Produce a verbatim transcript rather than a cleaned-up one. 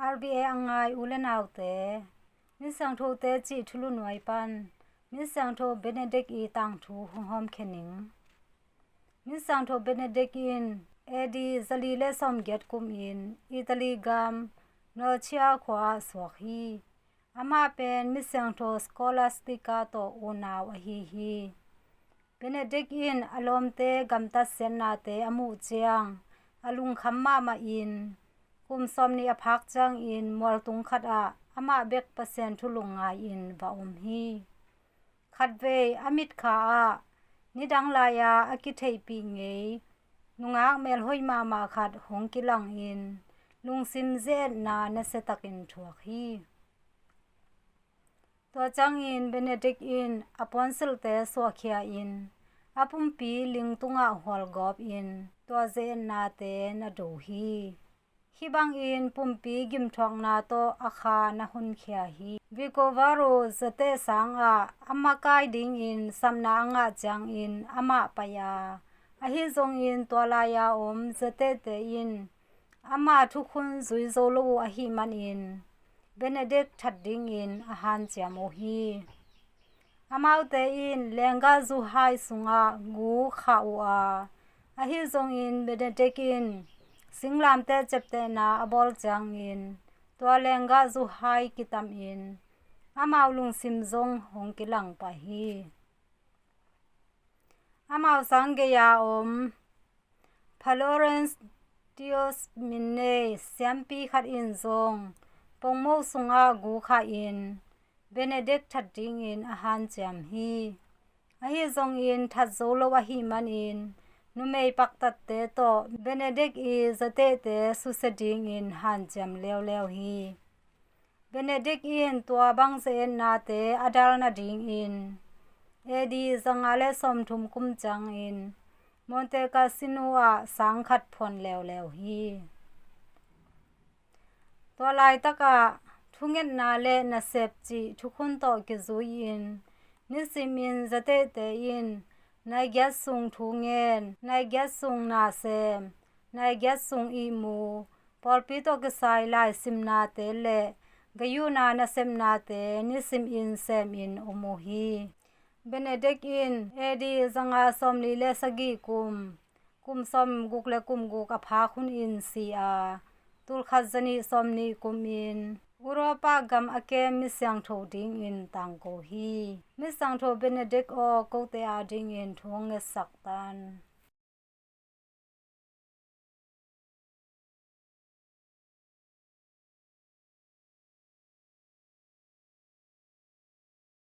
R V A a ngai u le naute, Misiangthote cih thulu nuai pan Misiangtho Benedict i tangthu hong hawmkhia ning. Misiangtho Benedict in A D zali le sawmgiat kumin Italy gam Norcia khua ah suak hi. Amah pen Misiangtho Scholastica tawh unau ahi hi. Benedict in a lawmte gamtat siatnate a muh ciang a lungkham mahmah in, kum sawmnih a phak ciangin mualtung khat ah amah bek Pasian thu lungngai-in va om hi. Khatvei a mitkha ah nidang lai-a a kitheihpih ngei nungak melhoih mahmah khat hong kilangin lungsim zia-etna nasiatakin thuak hi. Tua ciangin Benedict in a puansilhte suahkhia-in a pumpi ling tungah hualgawpin tua zia-etnate na do hi. Hih bangin pumpi gimthuakna tawh a kha na honkhia hi. Vicovaro zateh sangah a makai dingin sapna a ngah ciangin amah pai a, ahi zongin tua lai-a om zatehte in ama thukhun zui zo lo uh ahih manin Benedict that dingin a hanciam uh hi. Amaute in lenggah zuhai sungah gu khah uh a, ahi zongin Benedict in singlamteh ciaptehna a bawl ciangin tua lenggah zuhai kitamin amau lungsim zong hong kilang pah hi. Amau sang gei-a om Florentius min nei siampi khat in zong pongmo sungah gu khahin Benedict that dingin a hanciam hi. Ahi zongin that zo lo ahih manin numei paktatte tawh Benedict i zatehte susia dingin hanciam leuleu hi. Benedict in tua bang zia-etnate a dal nadingin A D zanga le sawmthum kum ciangin Monte Cassino ah sang khat phuan leuleu hi. Tua laitakah thungetna le nasep cih thukhun tawh kizui-in nisimin zatehte in nai giat sung thu ngen, nai giat sung na sem, nai giat sung ihmu, pawlpi tawh kisai laisimnate le gayuhna nasepnate nisimin semin om uh hi. Benedict in A D zanga sawmli le sagih kum, kum sawmguk le kum guk a phak hunin si a, tulkhat zanih sawmnih kumin Europa gam a kem misiangtho dingin tangko hi. Misiangtho Benedict aw, kote adingin thu hong ngetsak tan.